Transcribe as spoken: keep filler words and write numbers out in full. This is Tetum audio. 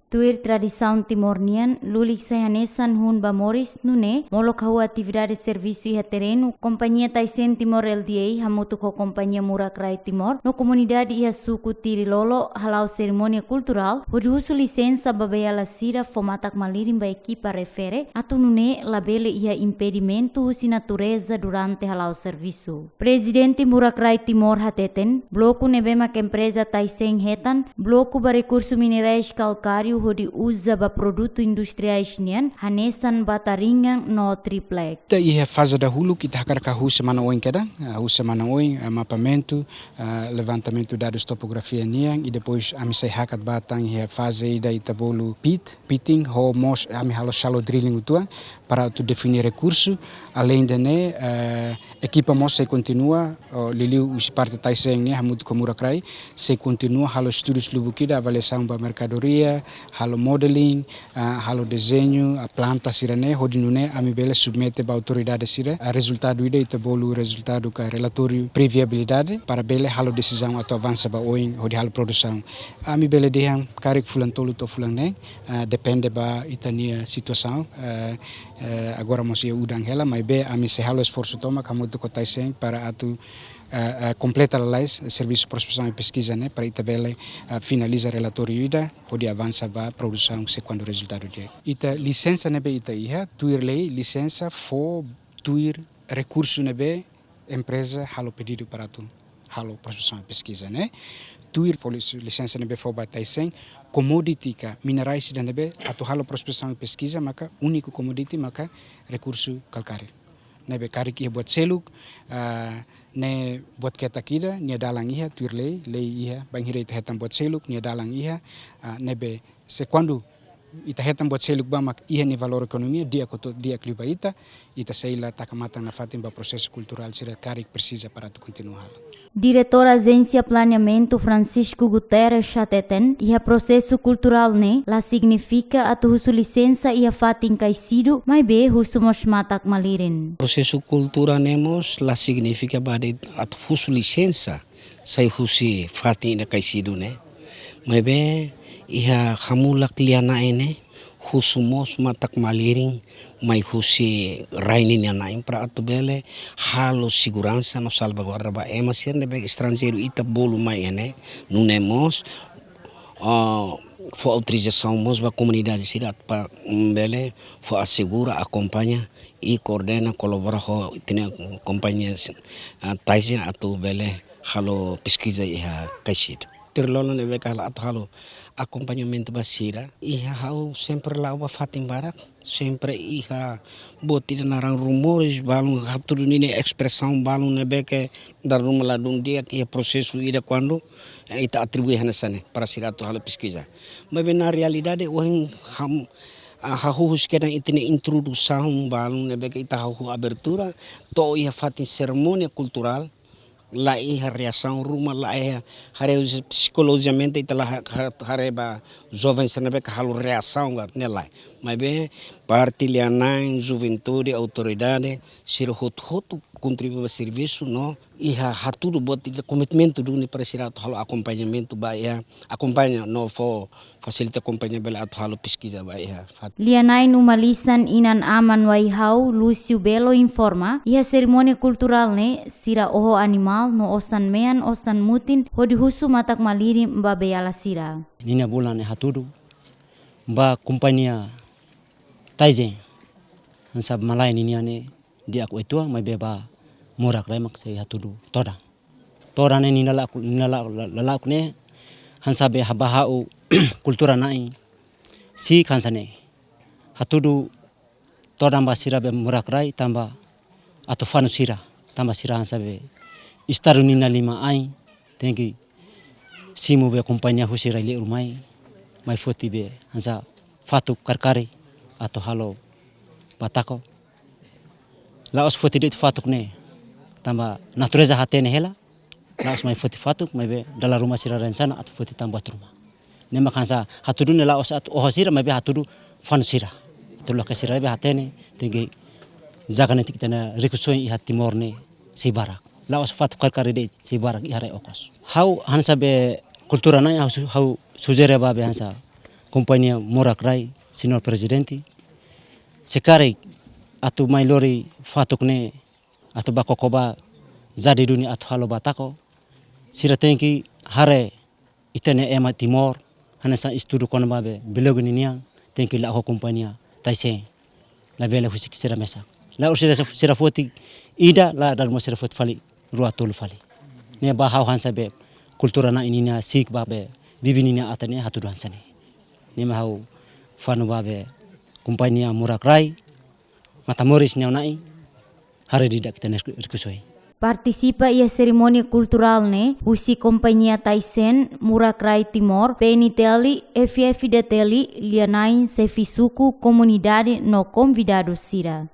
Tuir tradisaun Timor nian, lulik sai hanesan hun ba moris, nune'e molok hahú atividade servisu iha terrenu, Kompañia Taisen Timor L T D A hamutuk ho Kompañia Murak Rai Timor no komunidade iha suku Tirilolo hala'o serimónia kulturál hodi husu lisensa ba beiala sira fó matak-malirin ba ekipa refere, atu nune'e labele iha impedimentu husi natureza durante hala'o servisu. Prezidente Murak Rai Timor hateten, bloku ne'ebé mak empreza Taisen hetan, bloku ba rekursu minerais kalkáriu hodi uza ba produtu industriais nian, hanesan bataringan no triplek. Ita iha faze dahuluk, ita hakarak hahú semana oin kedan, ah, hahú semana oin, ah, mapamentu, ah, levantamentu dadus topografia nian, i depois ami sei hakat ba tan iha faze ida ita bolu pit, pitting, ho mós ami halo shallow drilling uitoan, para atu define rekursu, além de ne'e, eh, ekipa mós sei kontinua, oh, liuliu husi parte Taisen nian, hamutuk ho Murak Rai, sei kontinua halo estudus lubuk ida, avaliasaun ba merkadoria, halo modeling, ah, halo dezeñu, ah, planta sira-ne'e, hodi nune'e ami bele submete ba autoridade sira, ah, rezultadu ida ita bolu rezultadu ka relatóriu previabilidade, para bele halo desizaun atu avansa ba oin, hodi halo produsaun. Ami bele dehan karik fulan tolu to'o fulan neen, ah, depende ba ita-nia situasaun, ah, eh, agora mós iha udan hela, maibé ami sei halo esforsu tomak hamutuk ho Taisen para atu, eh, eh, kompleta lalais servisu prospesaun i peskiza ne'e, para ita bele, eh, finaliza relatóriu ida, hodi avansa ba produsaun sekuandu rezultadu di'ak. Ita lisensa ne'ebé ita iha, tuir lei, lisensa fó tuir rekursu ne'ebé empreza halo pedidu para atu halo prospesaun i peskiza ne'e. Tuir fó lis-, lisensa ne'ebé fó ba Taisen, commodity ka minerais ida ne'ebé atu halo prospesaun i peskiza, maka úniku commodity maka rekursu kalkáriu. Ne'ebé karik iha buat seluk, ah, ne'e buat ketak ida, nia dalan iha, tuir lei, lei iha, bainhira ita hetan buat seluk, nia dalan iha, ah, ne'ebé sekuandu ita hetan buat seluk ba mak iha nia valór ekonomia, di'ak hotu, di'ak liu ba ita, ita sei la taka matan nafatin ba prosesu kulturál sira karik presiza para atu kontinua halo. Diretór Ajénsia Planeamentu Francisco Guterres hateten, iha prosesu kulturál ne'e la signifika atu husu lisensa iha fatin kaisidu, maibé husu mós matak-malirin. Prosesu kultura ne'e mós la signifika ba de'it atu husu lisensa sai husi fatin ida kaisidu ne'e. Maibé iha hamulak lia-na'in ne'e husu mós matak-malirin mai husi rai ninia na'in para atu bele halo seguransa no salvaguarda ba ema sira ne'ebé estranjeiru ita bolu mai iha ne'e, nune'e mós, ah, fó autorizasaun mós ba komunidade sira atu pa, mm, bele fó asegura, akompaña i koordena, kolabora ho ita-nia kompañia, ah, Taisen atu bele halo peskiza iha kaisidu. Tirilolo ne'ebé ka halo atu halo akompañamentu ba sira. Iha ha'u sempre la'o ba fatin barak, sempre iha buat ida naran rumores balun, hatudu ninia espresaun balun ne'ebé ke dala ruma ladún di'ak iha prosesu ida kuandu, eh, ita atribui hanesan ne'e para sira atu halo peskiza. Maibé na realidade ohin ham, ah, hahú husi kedan ita-nia introdusaun balun ne'ebé ke ita hahú abertura, to'o iha fatin serimónia kulturál, la iha reasaun ruma, la iha haree husi psikolojikamente ita la ha-, ha-, haree ba joven sira ne'ebé ke halo reasaun ka ne'e lae. Maibé parte lia-na'in, juventude, autoridade, sira hotu-hotu kontribui ba servisu no iha hatudu buat ida komitmentu duni para sira atu halo akompañamentu ba iha, akompaña no fó fasilita kompañia bele atu halo peskiza ba iha fatin. Lia-na'in uma lisan inan-aman Wai-Hau, Lúcio Belo informa, iha serimónia kulturál ne'e sira oho animál no osan mean, osan mutin hodi husu matak-malirin ba beiala sira. Ninia bulan ne'e hatudu ba kompañia Taisen, hanesan malae ninia ne'e di'ak uitoan, maibé ba Murak Rai mak sei hatudu todan. Todan ne'e nia la'ok, nia la'ok, la-, la-, la'ok ne'e hanesan be haba ha'u kultura na'in. Siik hanesan ne'e. Hatudu todan ba sira be Murak Rai tanba atu fanu sira, tanba sira hanesan be Estadu ninia liman-ain, tenke simu be kompañia husi rai-li'ur mai, mai foti be hanesan fatuk kari-kari atu halo batako. La'ós foti de'it fatuk ne'e, tanba natureza hatene hela, la'ós mai foti fatuk, maibé dala ruma sira rencana atu foti tan buat ruma. Ne'e mak hanesan hatudu ne'e la'ós atu oho sira, maibé hatudu fanu sira. Atu loke sira be hatene, tenke jaga netik tana rikusoin iha Timor ne'e sei barak. La'ós fatuk kari-kari de'it sei barak iha rai okos. Ha'u hanesan be kultura na'in ha'u su-, ha'u sujere ba be hanesan Kompañia Murak Rai, Señór Prezidente, se karik atu mai lori fatuk ne'e, atu ba koko ba jadi duni atu halo ba tako, sira tenke haree ita-nia ema Timor, hanesan estudu kona-ba be biologi ninian, tenke la'o ho kompañia Taisen. Labele husik sira mesak. La'o sira, sira foti ida, la dala ruma sira foti fali rua tolu fali. Ne'e ba ha'u hanesan be kultura na'in ninia siik ba be bibi ninia atan ne'e hatudu hanesan ne'e. Ne'e mak ha'u fanu ba be kompañia Murak Rai, mata-moris nia na'in, haree didi'ak ita-nia rikusoin. Partisipa iha serimónia kulturál ne'e husi kompañia Taisen, Murak Rai Timor, P N T L, F F D T L, lia-na'in, xefe suku, komunidade no konvidadu sira.